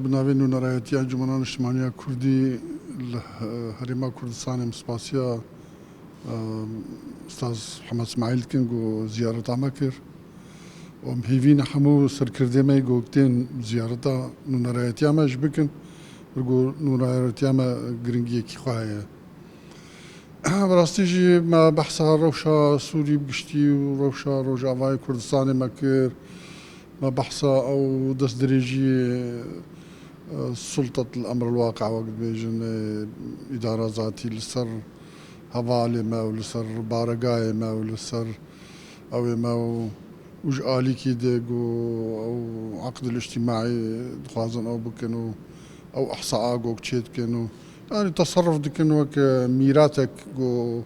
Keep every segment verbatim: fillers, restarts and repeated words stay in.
Bi navê Nûnerayetiya Encûmena Niştimaniya Kurdî li Herêma Kurdistanê em spasiya, e, Ustaz Mihemed Smahîl dikin ku ziyareta me kir. Û em hêvî ne hemû serkirdê me ku tên ziyareta nûnerayetiya me jî bikin, vir ku nûnerayetiya me giringiyekî xwe heye. Bi rastî jî me behsa rewşa Sûrî bi giştî û rewşa Rojavayê Kurdistanê me kir. Me behsa ew destdirêjiyê, e, sultet li emr el-waqi wek dibêjin, e, îdara zatî li ser hevalê me û li ser baregayê me û li ser ewê me û, û ji alîkî de ku ew eqd el-îctimaî dixwazin ew bikin û ew ihsaa gok çê dikin û, yanî, teserruf dikin wek, e, mîratek ku,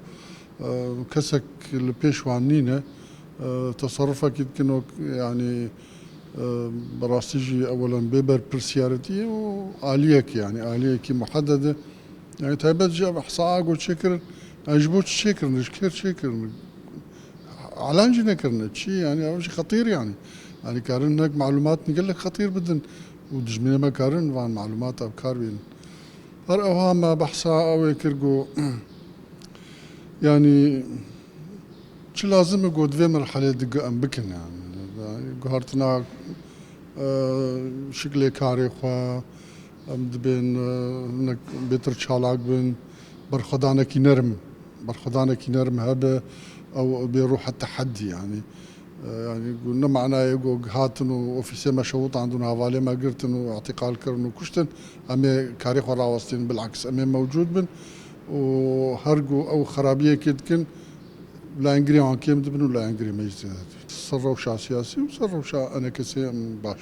e, kesek li pêş wan nîne, e, teserrufekî dikin wek, yanî, e, bi rastî jî ewelen bê berpirsiyarîtî û aliyekî, yanî aliyekî muheded e. Yanî taybet jî ev ihsaa ku çêkirin, yanî ji bo çi çêkirin, ji kê çêkirin? Elan jî nekirine. Çi, yanî ev jî xetîr, yanî. Yanî karin hinek malûmat gelek xetîr bidin û dijminê me karin van malûmata bi kar bînin. Her ewha me behsa ew ê kir ku, yanî, çi lazim e ku di vê merhelê de em bikin, yanî. Yanî guhertina, e, şiklê karê xwe, em dibên, e, hinek bêtir çalak bin, berxwedanekî nerm, berxwedanekî nerm hebe, ew bê ruha tehedî, yanî. E, yanî, ku ne manayê ku hatin û ofîsê me şewitandin û hevalê me girtin û îtîqal kirin û kuştin, em ê karê xwe rawestînin, bilaks em ê mewcûd bin û her ku ew xerabiyekê dikin, layengirê wan kêm dibin û layengirê me jî zêde dibin. Ser rewşa siyasî û ser rewşa enekesê em baş.